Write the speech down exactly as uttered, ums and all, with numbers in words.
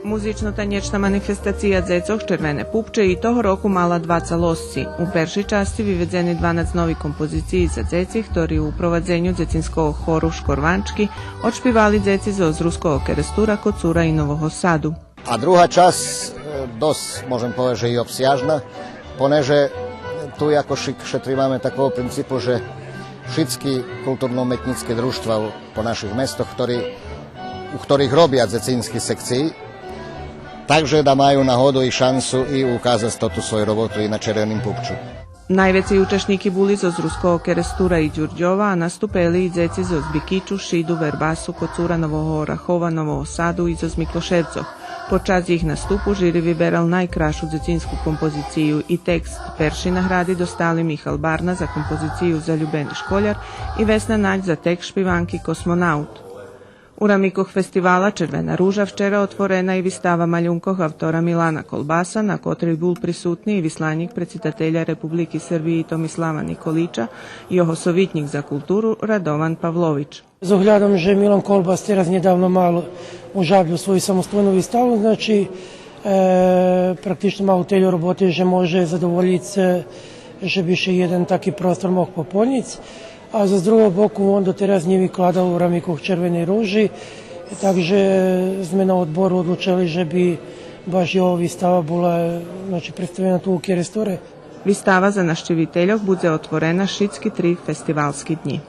Музично-танєчна манифестация дзецох Червене пупче и того року мала два цалосци. У першей часци виведзени дванац нови композициї за дзеци, хтори у провадзеню дзецинского хору Шкорванчки одшпивали дзеци зоз Руского Керестура, Коцура и Нового Саду. А друга часц, е, досц, можем повесц же и обсяжна, понеже ту якошик ше тримаме такого принципу же шицки културно-уметнїцки дружтва у, по наших местох, хтори, у хторих робя дзецински секциї, так же да маю нагоду и шансу и указац тоту свою роботу и на Червеним пупчу. Найвецей учашнїки були зоз Руского Керестура и Дюрдьова, а наступели и дзеци зоз Бикичу, Шиду, Вербасу, Коцура, Нового Орахова, Нового Саду и зоз Миклошевцох. Под час їх наступу жири виберал найкрашу дзецинску композицию и текст. Перши награди достали Михал Барна за композицию Залюбени школяр и Весна Надь за текст шпиванки Космонаут. У рамикох фестивала Червена ружа вчера отворена и вистава малюнкох автора Милана Колбаса, на котрей бул присутни и висланїк предсидателя Републики Сербиї Томислава Николича и його совитнїк за културу Радован Павлович. З оглядом же Милан Колбас тераз нєдавно мал у Жаблю свою самостойну виставу, значи, е, практично мал тельо роботи же може задоволїц, е, же би ше єден таки простор мог пополнїц. А з другого боку, он дотераз нє викладал у рамикох Червеней ружи, так же зме на одбору одлучели же би баш його вистава була, значи, представена ту у Керестуре. Вистава за нащивительох будзе отворена шицки три фестивалски днї.